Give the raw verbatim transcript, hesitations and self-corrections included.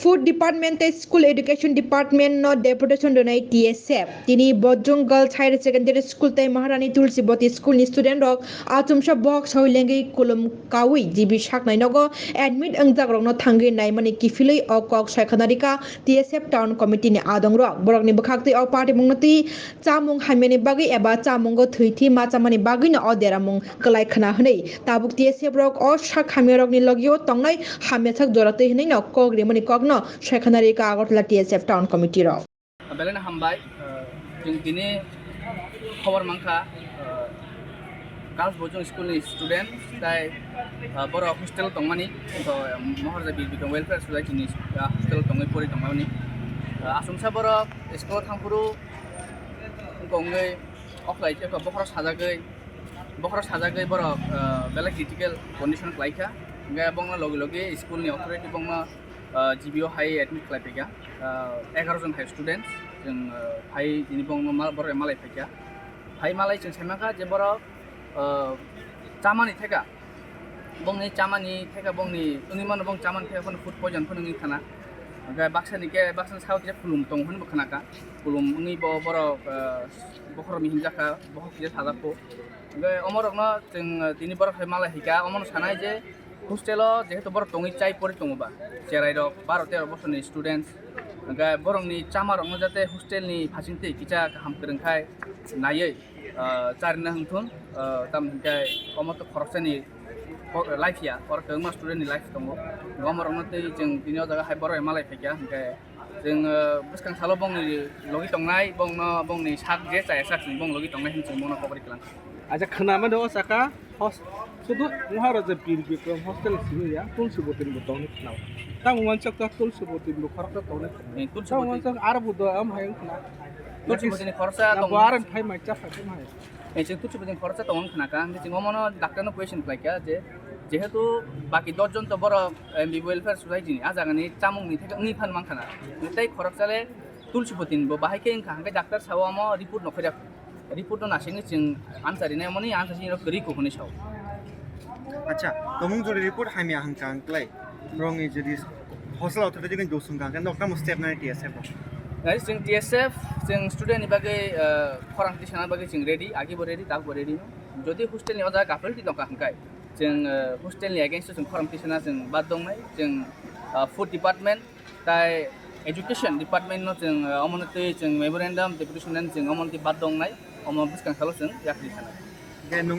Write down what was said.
Food Department tei School Education Department no deputation rwnai T S F. Tini Bodrung Girls Higher Secondary School tei Maharani Tulsiboti School ni student rok achomsa box hoi lengwi kulum kawi G B saknai nogo admit wngjak rokno thangwi naimani kiphilwi o kok saikhana rika T S F Town Committee ni adong rok. Borokni bwkhak twi o party mungno twi chamung hamyani bagwi eba chamungo thwi thwi ma chamani bagwino o deramung kwlai khna hwnwi tabuk T S F rok o sak hamyarokni logio tongnai hamyasak jora twi hwnwino kok rimani kokno saikhana rika Agartala T S F Town Committee rok. Belai no hambai, chwng tini khobor mankha, Girls Boarding School ni student tai borok hostel tongmani, to Maharaja Bir Bikram Welfare Society ni hostel tongwi pori tongmani. Asumsa borok school thangphuru wngkha wngwi okhlai khe bokhorok sajagwi, bokhorok sajagwi borok belai critical condition kwlaikha. Hwnkhe bongno logi logi school ni authority bongno G B o hai admit khlai phaikha, egaroh jon hai student chwng phai tini bongno borok malai phaikha. Phai malai chwng saimankha je borok chamani theka, bongni chamani theka, bongni wngwi mano bong chamani theka phano food poison phano wngwi khana. Hwnkhe baksani khe baksani sao kisa kulum tongo hwnwi bo khanakha. Kulum wngwi bo borok bokhorokni himjakha, bokhorok kisa sajakgo. Hwnkhe omorokno chwng tini borok hai malai hika, omono sanai je hostel o jehetu borok tongwi chai pori tongo ba, cherai rok baro tero bosorni students, hwnkhe borokni chamarokno jate hostel ni phasingtwi kisa kaham kwrwng khai naiwi charina hwnthun, tamni hwnkhe omo to khoroksani life ya, oro kwbangma student ni life tongo, omorokno twi chwng tini o jaga hai borok malai phaikha, hwnkhe chwng bwskang salo bongni logi tongnai, bongno bongni sak je chaya sak chwng bong logi tongnai hwnwi chwng bono kokori kwlang. Acha khwnamani o saka hos-, sudu Maharaja Bir Bikram hostel simi ya, Tulsi Botini bo tongni khwnao. Tamo wansok ta Tulsi Botini bo khoroksa tongni khwnao. Eh, Tulsi Tamo Botini. Wansok aro bo do am hayung khna. Tulsi Botini khoroksa Na tong. Bo aran phai mai cha sa tong hai. Eh, chwng Tulsi Botini khoroksa tong khna ka, hwnkhe chwng omono doctor no question khlai kha je, jehetu baki dos jon to borok, eh, M B welfare society ni, a jaga ni chamung ni theke wngwi phan man khana. Tei khoroksa le Tulsi Botini bo bahai khe wngkha, hwnkhe doctor sao omo report no khaijakha. Report no nasingwi chwng answer rinai, mani answer sini rok kwrwi kok hwnwi sao. Acha, tomung jodi report hamya hwnkha hwnkhlai, borokni jodi hostel authority ni dosung kha, hwnkhe nokta mo step nai T S F rok. Nai chwng T S F, chwng student ni bagwi, ah, khorang tisana bagwi chwng ready, agi bo ready, tabuk bo ready no. Jodi hostel ni o jaga gafilti tongkha hwnkhe, chwng, ah, hostel ni against o chwng khorang tisana chwng bad dongnai, chwng, ah, food department, Tai education department no chwng, eh, omono twi chwng memorandum deputation and chwng omono twi bad dongnai, omo bwskang salo chwng yakri sanai. Hwnkhe